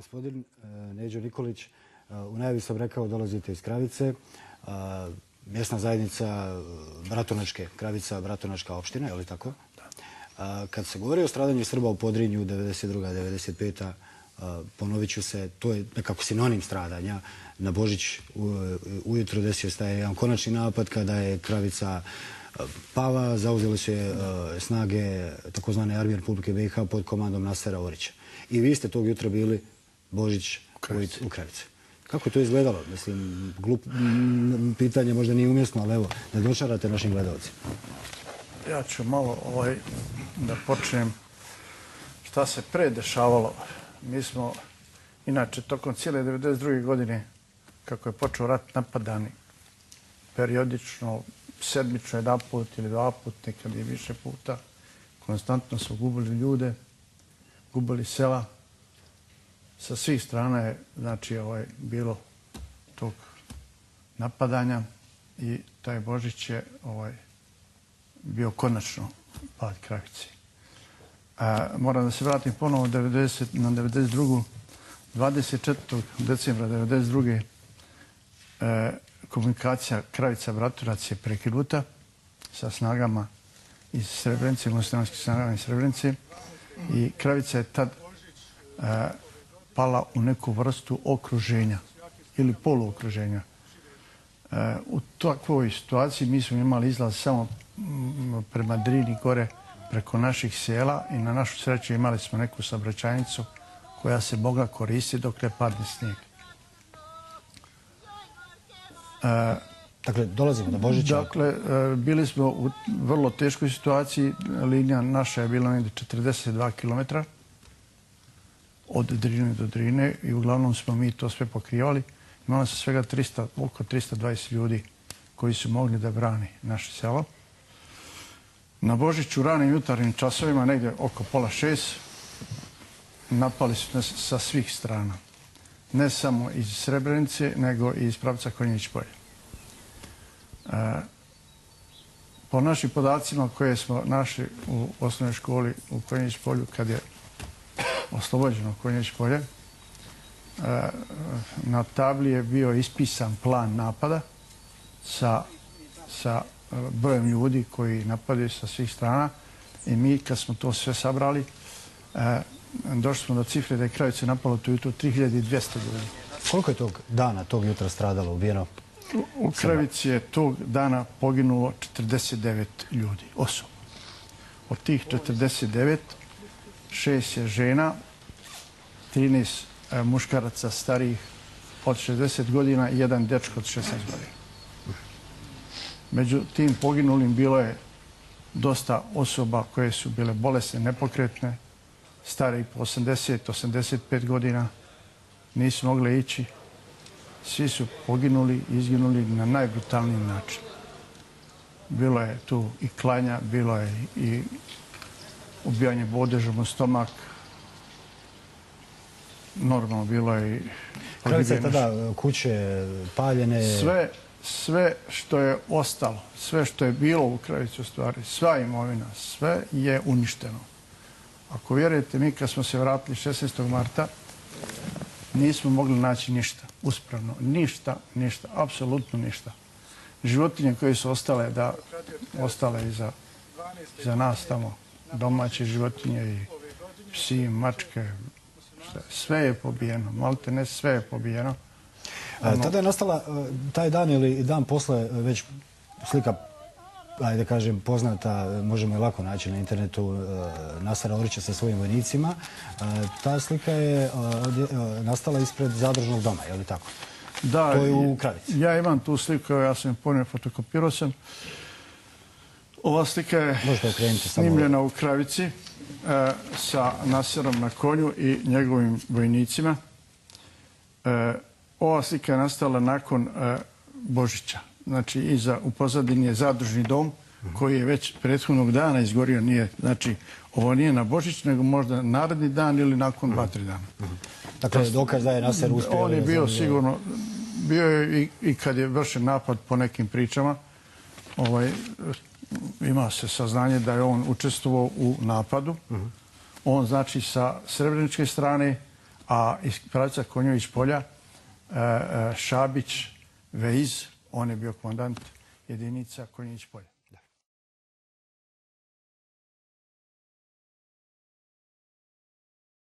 Gospodin Neđo Nikolić, u najavi sam rekao dolazite iz Kravice, mjesna zajednica Bratunačke, Kravica, Bratunačka opština, je li tako? Da. Kad se govori o stradanju Srba u Podrinju 92. 95. Ponovit ću se, to je nekako sinonim stradanja. Na Božić ujutro desio se taj jedan konačni napad kada je Kravica pala, zauzeli su je snage takozvane armije Republike BiH pod komandom Nasera Orića. I vi ste tog jutra bili Božić u Kravici. Kako je to izgledalo? Mislim, pitanje možda nije umjesno, ali evo, da dočarate našim gledalcima. Ja ću malo da počnem šta se predešavalo. Mi smo, inače, tokom cijele 92. godine, kako je počeo rat, napadani periodično, sedmično, jedan put ili dva put, nekad i više puta. Konstantno su gubili ljude, gubili sela. Sa svih strana je, znači, bilo tog napadanja i taj Božić je bio konačno pad Kravice. Moram da se vratim ponovo na 92. 24. decembra 92. Komunikacija Kravica-Bratunac je prekinuta sa snagama iz Srebrenice, muslimanskim snagama iz Srebrenice, i Kravica je tad pala u neku vrstu okruženja ili poluokruženja. U takvoj situaciji mi smo imali izlaz samo prema Drini gore preko naših sela i na našu sreću imali smo neku saobraćajnicu koja se mogla koristiti dok ne padne snijeg. Dakle, dolazimo do Božića. Dakle, bili smo u vrlo teškoj situaciji. Linija naša je bila negdje 42 km od Drine do Drine i uglavnom smo mi to sve pokrivali. Imali se svega oko 320 ljudi koji su mogli da brani naše selo. Na Božiću ranim jutarnjim časovima, negdje oko 5:30, napali su nas sa svih strana. Ne samo iz Srebrenice, nego i iz pravca Konjić polje. Po našim podacima koje smo našli u osnovnoj školi u Konjić polju, kad je oslobođeno Konjić polje, na tabli je bio ispisan plan napada sa brojem ljudi koji napadaju sa svih strana i mi kad smo to sve sabrali, došli smo do cifre da je Kravice napalo to jutro 3200 ljudi. Koliko je tog dana, tog jutra stradalo, ubijeno? U Kravici je tog dana poginulo 49 ljudi, osoba. Od tih 49, 6 je žena, 13 muškaraca starijih od 60 godina i jedan dečko od 16 godina. Među tim poginulim bilo je dosta osoba koje su bile bolesne, nepokretne, stare po 80, 85 godina, nisu mogle ići. Svi su poginuli i izginuli na najbrutalniji način. Bilo je tu i klanja, bilo je i ubijanje bodežom u stomak. Normalno bilo je i... Kravica je tada kuće paljene... Sve što je ostalo, sve što je bilo u Kravici u stvari, sva imovina, sve je uništeno. Ako vjerujete, mi kad smo se vratili 16. marta, nismo mogli naći ništa, uspravno. Ništa, apsolutno ništa. Životinje koje su ostale za nas tamo, domaće životinje i psi, mačke, sve je pobijeno, malte ne, sve je pobijeno. Tada je nastala taj dan ili dan posle već slika, ajde kažem, poznata, možemo je lako naći na internetu, Nasera Orića sa svojim vojnicima. Ta slika je nastala ispred zadružnog doma, je li tako? Da, to je u Kravici. Ja imam tu sliku, ja sam je ponio, fotokopirao sam. Ova slika je snimljena u Kravici sa Naserom na konju i njegovim vojnicima. Ova slika je nastala nakon Božića. Znači, u pozadini je zadružni dom koji je već prethodnog dana izgorio. Znači, ovo nije na Božić, nego možda naredni dan ili nakon 2-3 dana. Dakle, dokaz da je Naser uspio... On je bio sigurno, bio je i kad je vršen napad po nekim pričama, ima se saznanje da je on učestvovao u napadu. On, znači, sa srebreničke strane, a iz pravca Konjović polja Šabić Veiz, on je bio komandant jedinica Konjović polja.